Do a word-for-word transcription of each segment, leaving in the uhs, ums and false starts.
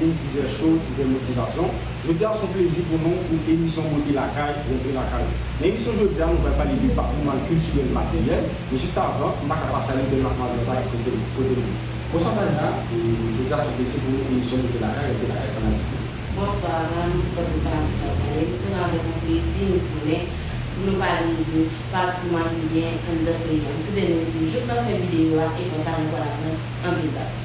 Tizè cho, tizè motivasyon. Jodi a, se yon plezi pou nou pou emisyon Bote Lakay, Rantre Lakay. Nan emisyon jodi a, nou pral pale de patrimwàn kiltirèl materyèl, men jis avan, m pa ka pa salye bèl madmwazèl sa k kote m, kote m ye. Bonswa Tania, e jodi a, se yon plezi pou nou emisyon Bote Lakay, Rantre Lakay, fanatik yo. Bonswa, Alan, bonswa tout fanatik Lakay. Se avèk yon plezi nou tounen pou nou pale de patrimwàn ki gen anndan peyi a. M swete nou jouk nan fen videyo a, e konsa nou pral aprann anpil bagay.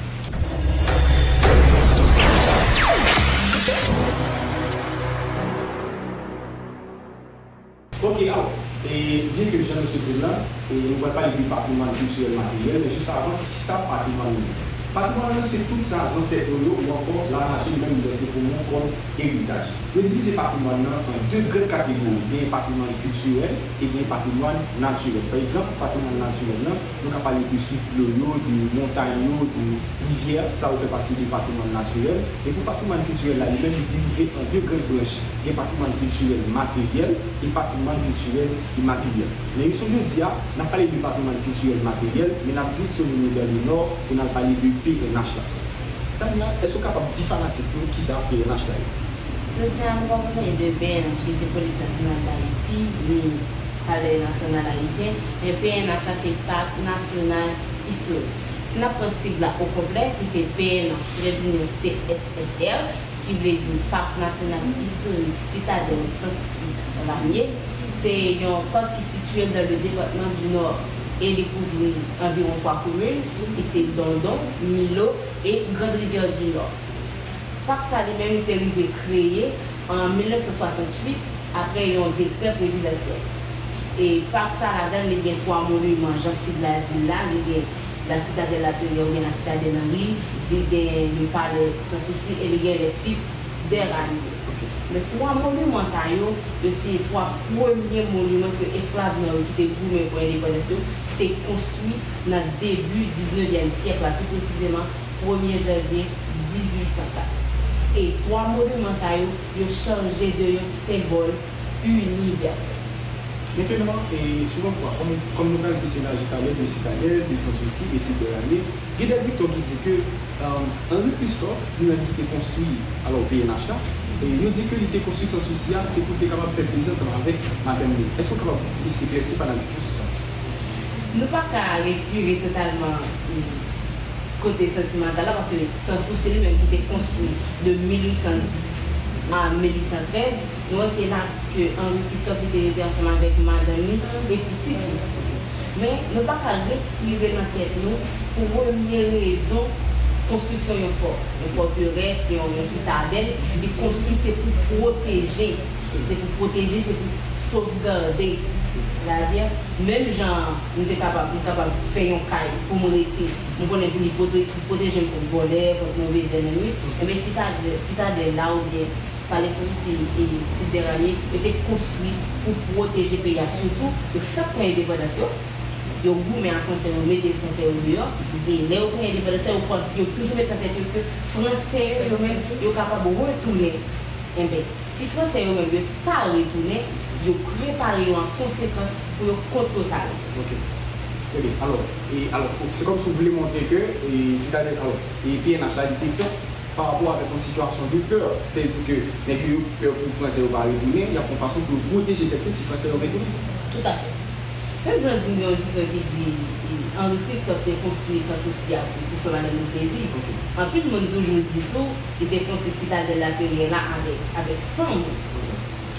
Ok, alò, e, byen ke jan nou sot di l la, e, nou pral pale de patrimwàn kiltirèl materyèl, men jis avan, kisa patrimwàn nan ye? Patrimwàn nan se tout sa zansèt nou yo ou ankò lanati li menm li lanse pou nou kòm eritaj. Yo divize patrimwàn nan an de gran kategori, genyen patrimwàn kiltirèl e genyen patrimwàn natirèl. Pa egzanp, patrimwàn natirèl nan, nou ka pale de sous dlo yo, de montay yo, de rivyè, sa yo fè pati de patrimwàn natirèl. Epi patrimwàn kiltirèl la, li menm, li divize an de gran branch. Gen patrimwàn kiltirèl materyèl e patrimwàn kiltirèl imateryèl. Nan emisyon jodi a, n ap pale de patrimwàn kiltirèl materyèl, men n ap direksyone nou dan le nò pou n al pale de P N H la. Tania, èske w kapab di fanatik yo kisa P N H la ye? Jodi a, nou pral pale de P N H, ki se Polis Nasyonal Dayiti, ni Palè Nasyonal Ayisyen, men P N H la se Park Nasyonal Istorik. Si n ap pran sig la okonplè, ki se P N H, trè dinyon C S S R, ki vle di Park Nasyonal Istorik Sitadèl Sans Souci Ramye. Se yon pak ki sitiye dans le département du Nord e li kouvri anviwon twa komin, ki se Dondon, Milo e Grande Rivière du Nord. Pak sa li menm, li te rive kreye an mil nèf san swasantuit, apre yon dekrè prezidansyèl. E pak sa ladan l, li gen twa moniman, jan sig la di l la, li gen La Citadelle La Ferrière oubyen La Citadelle Henry, li gen le Palais Sans Souci e li gen les Sites des Ramiers. Ok. Men twa moniman sa yo, yo se twa premye moniman ke esklav nwa yo ki te goumen pou endepandans yo te konstwi nan debi diznevyèm syèk la, pi presizeman premye janvye dizuit san kat. E twa moniman sa yo, yo chanje de yon senbòl inivèsèl. Men Clément, e, souvantfwa, kòm, kòm nou pral plis elaji talè de Citadelle, de Sans Souci e Sites des Ramiers, gen de dikton ki di ke, um, Henri Christophe, li menm ki te konstwi, alò, P N H la, e yo di ke li te konstwi Sans Souci a, se pou l te kapab fè plezi ansanm avèk madanm li. Èske w kapab plis eklèsi fanatik yo sou sa? Nou pa ka retire totalman, e, kote santimantal la, paske Sans Souci li menm ki te konstwi de mil uit san dis a mil uit san trèz, nou wè se la ke Henri Christophe li te rete ansanm avèk madanm li e pitit li. Men, nou pa ka retire nan tèt nou premye rezon konstriksyon yon fò, yon fòterès, yon, yon sitadèl, li konstwi se pou pwoteje, se pou pwoteje, se pou sovgade. Sètadi, menm jan nou te kapab, nou kapab fè yon kay pou m rete, m konnen pou li pwote-, pwoteje m kont vòlè, kont move zènmi, enben sitadèl, sitadèl la oubyen Palè Sans Souci e Sites des Ramiers, yo te konstwi pou pwoteje peyi a, sitou yo fèk pran endepandans yo, yo goumen ak fransè yo, mete fransè yo deyò, e lè yo pran endepandans la, yo pans-, yo toujou met nan tèt yo ke fransè yo, yo menm, yo kapab retounen. Enben, si fransè yo menm yo ta retounen, yo prepare yo an konsekans pou yo kontrekare. Ok. Trè byen. Alò, e, alò, se kòmsi w vle montre ke, e, sitadèl, alò, e P N H la, li te fèt pa rapò avèk yon sitiyasyon de pè. Sètadi ke nèg yo pè pou fransè yo pa retounen, y ap fè yon fason pou yo pwoteje tèt yo si fransè yo retounen. Toutafè. Menm jan w di m gen yon dikton ki di, e, Henri Christophe te konstwi Sans Souci a pou, pou fè madanm li plezi. Ok. Anpil moun toujou di tou, li te konstwi Citadelle La Ferrière la avèk, avèk san moun. Ok.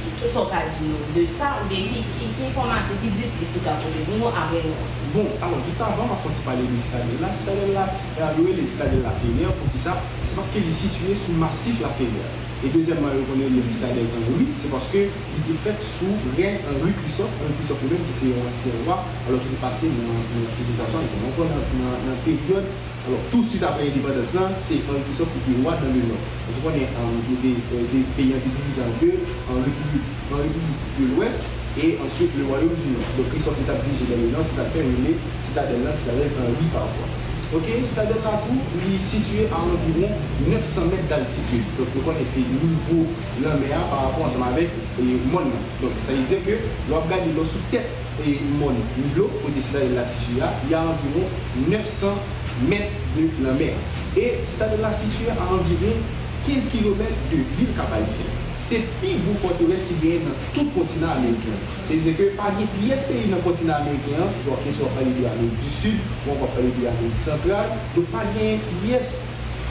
Ki, kisa w ka di nou de sa, oubyen ki, ki, ki enfòmasyon, ki diplis ou ka pote pou nou apre nou? Bon, alò, jis avan, m ap fè yon ti pale de sitadèl la. Sitadèl la, e, yo rele l Sitadèl La Ferrière, poukisa? Se paske li sitiye sou masif La Ferrière. E dezyèmman, yo konn rele l Sitadèl Henri, se paske li te fèt sou rèy Henri Christophe. Henri Christophe li menm, ki se yon ansyen wa, alò ki te pase nan, nan sivilizasyon ayisyèn. Donk, nan, nan, nan peryòd, alò, tousuit apre endepandans lan, se Henri Christophe ki te wa dans le Nord. Paske w konnen, e, yo te, e, te, peyi an te divize an de, an repiblik, an repiblik de Lwès, e answit le Royaume du Nord. Donk, Christophe li t ap dirije dans le Nord, se sa k fè yo rele sitadèl lan Sitadèl Henri pafwa. Ok, sitadèl la tou, li sitiye a anviwon nèf san mèt d'altitid. Donk, nou konnen se nivo lanmè a pa rapò ansanm avèk, e, mòn nan. Donk, sa vle di ke lè w ap gade lè w sou tèt, e, mòn Milo, kote sitadèl la sitiye a, li a anviwon nèf san mèt de lanmè. E sitadèl la sitiye a anviwon kenz kilomèt de vil Kap Ayisyen. Se pi gwo fòterès ki genyen nan tout kontinan ameriken an. Se di ke pa gen pyès peyi nan kontinan ameriken an, ke se w ap pale de Amerik di Sid, ou ankò w ap pale de Amerik Santral, donk pa gen pyès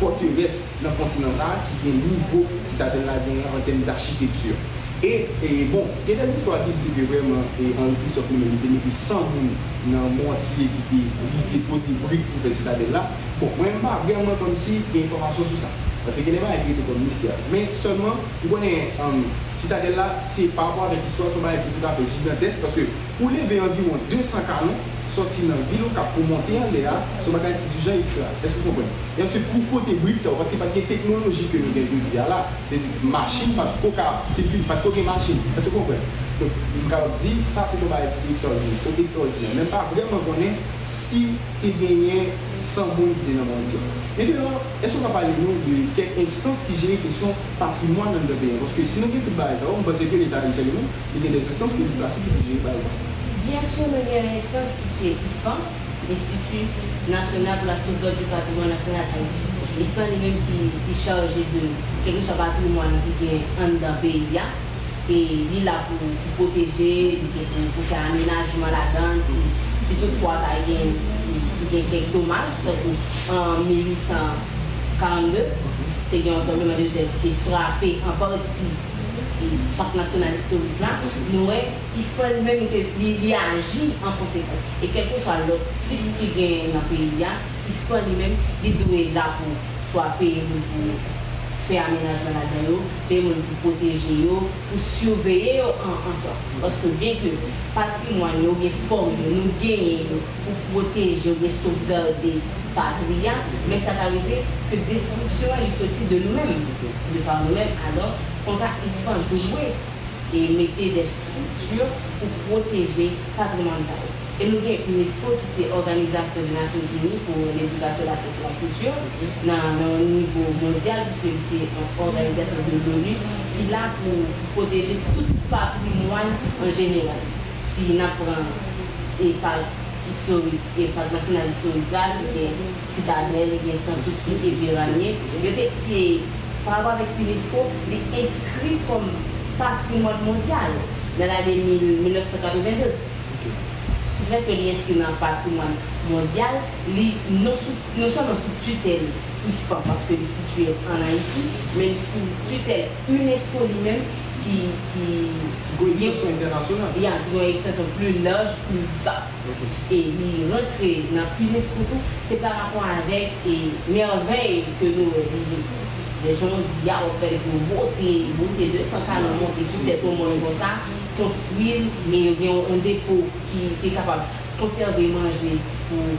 fòterès nan kontinan sa a ki gen nivo Sitadèl la genyen an tèm dachitekti. E, e, bon, gen de zistwa ki di ke vrèman, e, Henri Christophe li menm, li te mete san moun nan mòtye ki te rive poze brik pou fè Sitadèl la. Bon, mwen, m pa vrèman kòmsi gen enfòmasyon sou sa. Paske gen de bagay ki rete kòm mistè. Men sèlman, m konnen, um, Sitadèl la, se pa rapò avèk istwa, se yon bagay ki toutafè jigantèsk, paske pou leve anviwon de san kanon, sòti nan vil Okap pou monte anlè a, se yon bagay ki di jan ekstra. Èske w konprann? E answit, pou pote brik sa yo, paske pa t gen teknoloji ke nou gen jodi a la, se di machin pa t ko ka sikile, pa t ko gen machin. Èske w konprann? Donk, m kapab di, sa se yon bagay ki ekstraòdinè, ekstraòdinè. Men m pa vrèman konnen si te genyen san moun ki te nan mòtye a. Mentnan, èske w ka pale nou de kèk enstans ki jere kesyon patrimwàn anndan peyi a? Paske si nou gen tout bagay sa yo, m panse ke Leta ayisyen li menm, li gen de enstans ke li plase ki pou jere bagay sa yo. Byen si, nou gen yon enstans ki se ISPAN, Institut National pour la Sauvegarde du Patrimoine National Haïtien. ISPAN li menm ki, ki chaje de kèlkeswa patrimwàn ki gen anndan peyi a. E li la pou, pou pwoteje, li gen pou, pou fè amenajman ladan, si, si toutfwa ta gen, ki gen kèk domaj, tankou an mil uit san karannde, te gen yon tranblemanntè ki te frape an pati e, Pak Nasyonal Istorik la, nou wè, ISPAN li menm, li, li, li aji an konsekans. E kèlkeswa lòt sit ki genyen nan peyi a, ISPAN li menm, li dwe la pou swa peye moun pou fè amenajman ladan yo, peye moun pou pwoteje yo, pou siveye yo an, an swa. Paske byen ke patrimwàn yo oubyen fòm yo, nou genyen yo pou pwoteje oubyen sovgade patri a, men sa ka rive ke destriksyon an li soti de nou menm, de pa nou menm. Alò, konsa, ISPAN dwe e mete de estrikti pou pwoteje patrimwàn sa yo. E nou gen UNESCO ki se Òganizasyon de Nasyonzini pou Ledikasyon, Lasyans e Lakilti nan, nan yon nivo mondyal, piske li se yon òganizasyon de l'ONU ki la pou pwoteje tout patrimwàn an jeneral. Si n ap pran e pa istorik, e Pak Nasyonal Istorik la, li gen Sitadèl, li gen Sansousi e Piramye. Yo te, e, pa rapò avèk UNESCO, li enskri kòm patrimwàn mondyal nan lane mil, mil nèf san katreven de. Kifè ke li enskri nan patrimwàn mondyal, li non sou, non sèlman sou titèl ISPAN, paske li sitiye ann Ayiti, men li sou titèl UNESCO li menm ki, ki Ki gen ekstansyon entènasyonal. Ya, ki gen yon ekstansyon pli laj, pli vas. Ok. E li rantre nan UNESCO tou, se pa rapò avèk, e, mèvèy ke nou wè li ye. Lè jan w di a, w ap gade pou yo vote, vote de san kanon monte sou tèt yon moun konsa, konstwi l, men yo gen yon, yon depo ki, ki kapab konsève manje pou,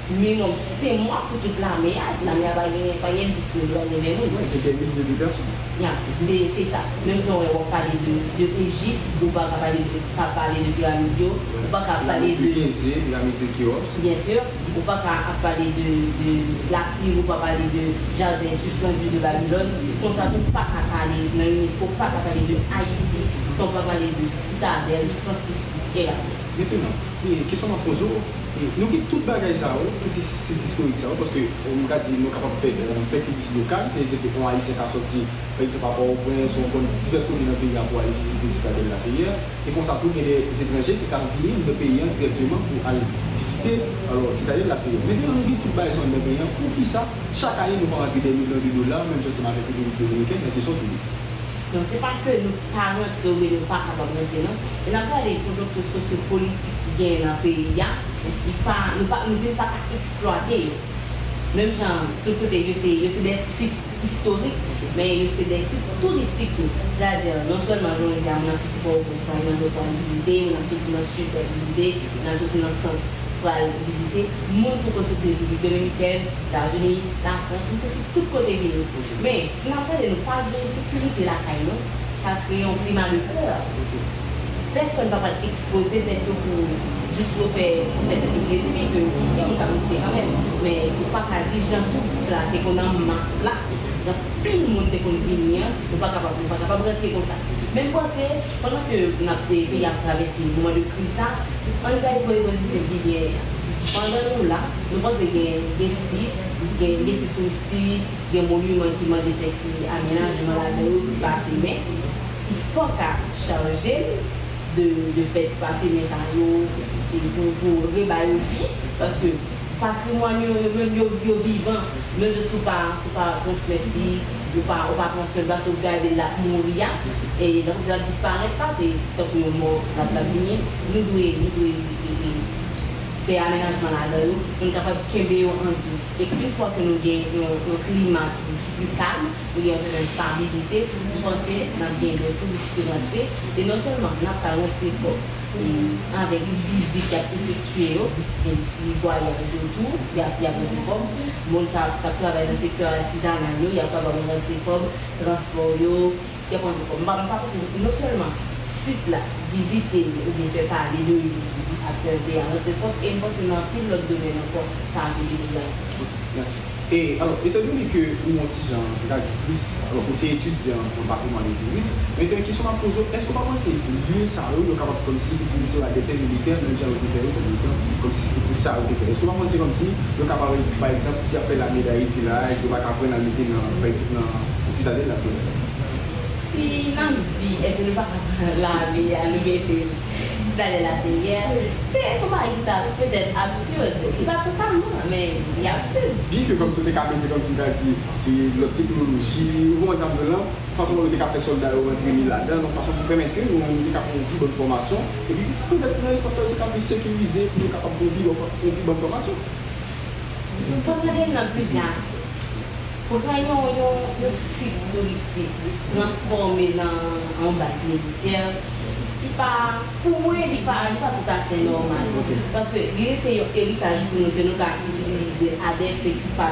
pou minimòm senk mwa pou tout lame a. Lame a pa gen, pa gen dis moun, pa gen ven moun. Wi, gen de milye de pèsòn. Ya, se, se sa. Menm jan w wè w ap pale de, de Ejip, ou pa ka pale de, pa pale de piramid yo, ou pa ka pale de Piramid de Gize, piramid de Keops. Byen si, ou pa ka ap pale de, de Lasiri, ou pa pale de jardin suspendu de Babylone. Konsa tou, ou pa ka pale nan UNESCO, ou pa ka pale de Ayiti, san w pa pale de Sitadèl, Sansousi, e la. Mentnan, e, kesyon m ap poze w, e, nou gen tout bagay sa yo, tout sit istorik sa yo, paske, e, m ka di nou kapab fè, e, fè touris lokal, pa egzanp, yon Ayisyen ka sòti, pa egzanp, a Pòtoprens, ou ankò divès kote nan peyi a pou ale vizite Sitadèl Lafeyè, e konsa tou gen de etranje ki ka vini anndan peyi a dirèkteman pou al vizite, alò, Sitadèl Lafeyè. Mentnan, nou gen tout bagay sa yo anndan peyi a, poukisa chak ane nou pa rantre dè milyon de dola, menm jan se avèk Repiblik Dominikèn, nan kesyon touris? Non, se pa ke nou pa rantre oubyen nou pa kapab rantre, non. E n ap gade konjonkti sosyopolitik ki genyen nan peyi a, li pa, nou pa, nou vin pa ka eksplwate yo. Menm jan, tout kote, yo se, yo se de sit istorik, men yo se de sit touristik tou. Sètadi, non sèlman, jan w di a, moun ap soti Pòtoprens, pa egzanp, pou al vizite, moun ap soti nan Sid pou al vizite, moun ap soti nan Sant pou al vizite. Moun tou konn soti Repiblik Dominikèn, Etazini, Lafrans, moun soti tout kote vini. Men, si n ap gade, nou pa gen sekirite lakay nou, sa kreye yon klima de pè. Pèsonn pa pral ekspoze tèt yo pou, jis pou yo fè, pou fè tèt yo plezi, byenke gen moun k ap vizite kanmenm. Men, ou pa ka di jan touris la te konn an mas la, gen anpil moun te konn vini an, nou pa kapab, nou pa kapab rantre konsa. Men m panse, pandan ke n ap, e, peyi ap travèse moman de kriz sa, ann gade kote pozitif ki genyen an. Pandan nou la, nou panse gen, gen sit, gen, gen sit touristik, gen moniman ki mande fè ti amenajman ladan yo, ti pase men, Ispan ka chaje l de, de fè ti pase men sa yo, e pou, pou reba yo vi, paske patrimwàn yo, yo menm, yo, yo vivan, menm jan si w pa, si w pa transmèt li, ou pa, ou pa pran swen l, paske w gade l ap mouri a, e l ap, l ap disparèt la, se tankou yon mò l ap, l ap vini, nou dwe, nou dwe, e, e, fè amenajman ladan yo, pou n kapab kenbe yo an vi. Epi, yon fwa ke nou gen yon, yon klima ki, ki pi kalm, nou gen yon sèten estabilite, m panse n ap gen de touris ki rantre, e non sèlman n ap ka rantre kòb, e avèk vizit y ap efektye yo, endistri vwayaj yo tou, y ap, y ap rantre kòb, moun k ap, k ap travay nan sektè atizanal yo, y ap kapab rantre kòb, transpò yo, y ap rantre kòb. M pa, m pa panse, non sèlman sit la, vizite l oubyen fè pale de li ak, e, peyi a rantre kòb, e m panse nan anpil lòt domèn ankò, sa ap ede nou. Mèsi. E, alò, etandone ke ou yon ti jan, m ka di plis, alò, ou se etidyan an patrimwàn e touris, men gen yon kesyon m ap poze w, èske w pa panse lye sa yo, yo kapab kòmsi itilize yo a dè fen militè, menm jan yo te fè yo nan mitan, kòmsi se te pou sa yo te fè? Èske w pa panse kòmsi yo kapab, pa egzanp, si y ap fè lame Dayiti la, èske yo pa ka pran l al mete nan, pa egzanp, nan Sitadèl Laferyè? Si n ap di, èske nou pa ka pran lame a, nou mete Sitadèl Laferyè, se, se yon bagay ki ta petèt absid. Li pa totalman, men li absid. Byenke kòmsi yo te ka mete, kòmsi m ta di, e, lòt teknoloji, ou konprann sa m di w lan, fason yo te ka fè sòlda yo rantre li ladan, yon fason pou pèmèt ke nou, nou te ka fè yon pi bòn fòmasyon, epi petèt nan espas la yo te ka pi sekirize pou nou kapab fè yon pi bòn fò-, yon pi bòn fòmasyon. Fò n gade l nan plizyè aspè. Pou pran yon, yon, yon sit touristik, transfòme l an, an baz militè, li pa, pou mwen, li pa, li pa toutafè nòmal. Paske li rete yon eritaj pou nou ke nou ka itilize a dè fen ki pa,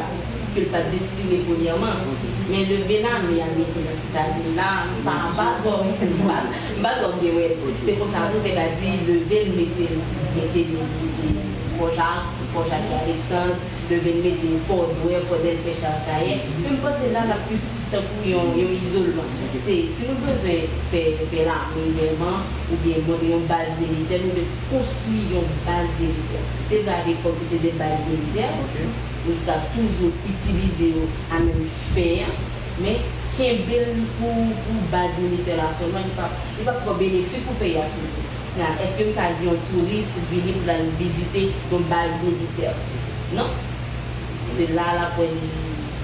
ke l pa t destine premyèman. Men leve lame a mete nan Sitadèl la, m pa, m pa twò, m pa, m pa twò gen wè. Se konsa tou te ka di, leve l, mete l, mete l, e, e, Fò Jak, Fò Jak e Aleksann, leve l mete Fò Zwè, Fò Dèlpech, Akayè. Men m panse la, l ap plis tankou yon, yon izolman. Se, si nou bezwen fè, fè lame reyèlman, oubyen montre yon baz militè, nou dwe konstwi yon baz militè. Se vre, a lepòk, te gen de baz militè, nou ta toujou itilize yo a menm fen an, men kenbe l pou, pou baz militè la sèlman, li p ap, li p ap twò benefik pou peyi a sitou. Kounye a, èske n ka di yon touris vini pou l al vizite yon baz militè? Non. Se la, l ap wè li,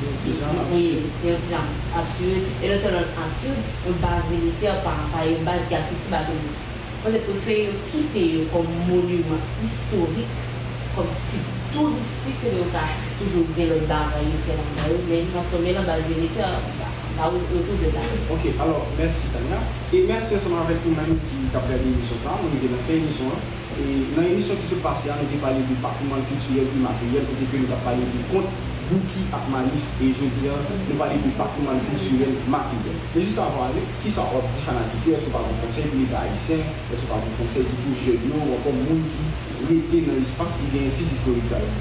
yon ti jan absid. Wi, yon ti jan absid. E non sèlman absid, yon baz militè pa, pa yon baz ki aksesib a tout moun. Mwen te prefere yo kite yo kòm moniman istorik, kòm sit touristik, se vre yo ka toujou gen lòt bagay yo fè ladan yo, men transfòme l an baz militè, m pa, m pa retwouve l la. Ok, alò, mèsi, Tania. E mèsi ansanm avèk ou menm ki t ap gade emisyon sa a. Nou rive nan fen emisyon an. E nan emisyon ki sot pase a, nou te pale de patrimwàn kiltirèl imateryèl, kote ke nou t ap pale de kont Bouki ak Malis. E jodi a, nou pale de patrimwàn kiltirèl materyèl. Men jis avan ale, kisa w ap di fanatik yo? Èske w pa gen konsèy pou Leta ayisyen? Èske w pa gen konsèy ki pou jèn yo, ou ankò moun ki rete nan espas ki genyen sit istorik sa yo?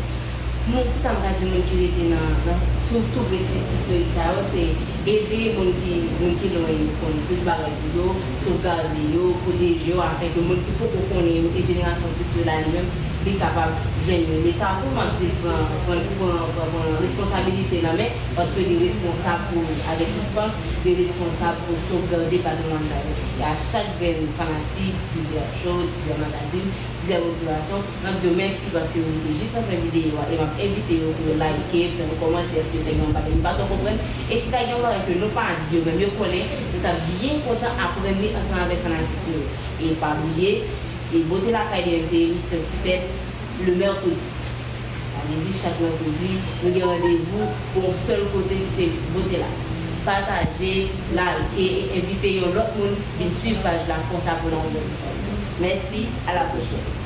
Moun, kisa m ka di moun ki rete nan, nan tou, tou pre sit istorik sa yo, se ede moun ki, moun ki lwen yo konn plis bagay sou yo, sovgade yo, pwoteje yo, afenke moun ki poko konnen yo e jenerasyon fiti la li menm, li kapab jwenn yo. Leta tou, m ap di l pran, pran, pran, pran, pran responsabilite nan men, paske li responsab pou, avèk ISPAN, li responsab pou sovgade patrimwàn sa yo. E a chak grenn fanatik, Tizè Show, Tizè Magazine, Tizè Motivasyon, m ap di yo mèsi paske yo rete jis nan fen videyo a, e m ap envite yo pou yo like, fè yon kòmantè si yo te gen yon bagay yo pa twò konprann. E si ta gen yon bagay ke nou pa di yo, menm yo konnen, nou t ap byen kontan aprann li ansanm avèk fanatik nou yo. E pa bliye, e Bote Lakay li menm se emisyon ki fèt le mèkredi. Sa vle di chak mèkredi, nou gen randevou pou yon sèl kote ki se bote la. Pataje, like e envite yon lòt moun vin swiv paj la konsa pou n al fè ti fòm. Mèsi, a la pwochèn.